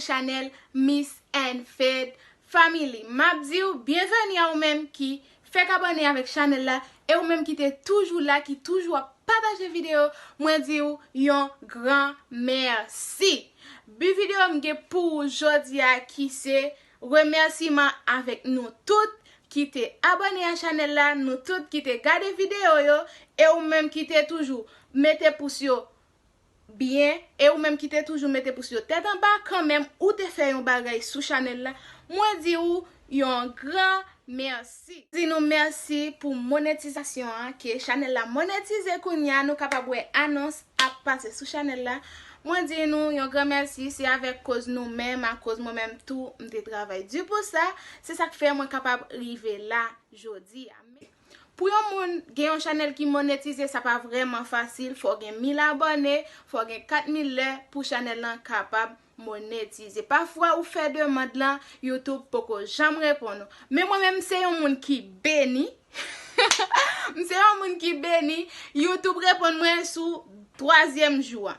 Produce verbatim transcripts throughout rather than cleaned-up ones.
chanèl Miss and Fed Family. M ap di w byenveni a ou menm ki fèk abòne avèk chanèl la, e ou menm ki te toujou la, ki toujou ap pataje videyo, mwen di w yon gran mèsi. Bi videyo m gen pou ou jodi a ki se remèsiman avèk nou tout ki te abòne a chanèl la, nou tout ki te gade videyo yo, e ou menm ki te toujou mete pous yo byen, e ou menm ki te toujou mete pous yo tèt anba, kanmenm ou te fè yon bagay sou chanèl la, mwen di ou yon gran mèsi. Di nou mèsi pou monetizasyon an, ke chanèl la monetize kounye a, nou kapab wè anons ap pase sou chanèl la. Mwen di nou yon gran mèsi, se avèk koz nou menm, akoz mwen menm tou, m te travay di pou sa, se sa k fè mwen kapab rive la jodi a. Pou yon moun gen yon chanèl ki monetize, sa pa vrèman fasil. Fò w gen mil abòne, fò w gen kat mil lè pou chanèl lan kapab monetize. Pafwa ou fè demann lan, YouTube poko janm reponn ou. Men mwen menm, m se yon moun ki beni. M se yon moun ki beni. YouTube reponn mwen sou twazyèm jou a.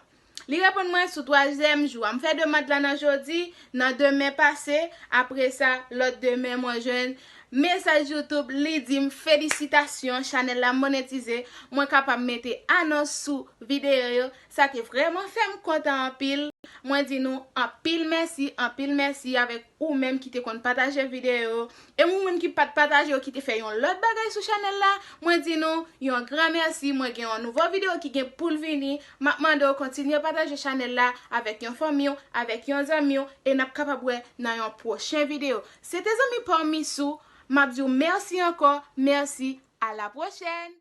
Li reponn mwen sou twazyèm jou a. M fè demann lan nan jodi, nan demen pase, apre sa, lòt demen mwen jwenn mesaj YouTube, li di m felisitasyon, chanèl la monetize, mwen kapab mete anons sou videyo yo. Sa te vrèman fè m kontan anpil. Mwen di nou anpil mèsi, anpil mèsi avèk ou menm ki te konn pataje videyo yo. E ou menm ki pa t pataje yo, ki te fè yon lòt bagay sou chanèl la, mwen di nou yon gran mèsi. Mwen gen yon nouvo videyo ki gen pou l vini. M ap mande w kontinye pataje chanèl la avèk yon fanmi w, avèk yon zanmi w, e n ap kapab wè nan yon pwochen videyo. Se te zanmi pa w Missou, m ap di w mèsi ankò, mèsi, à la prochaine!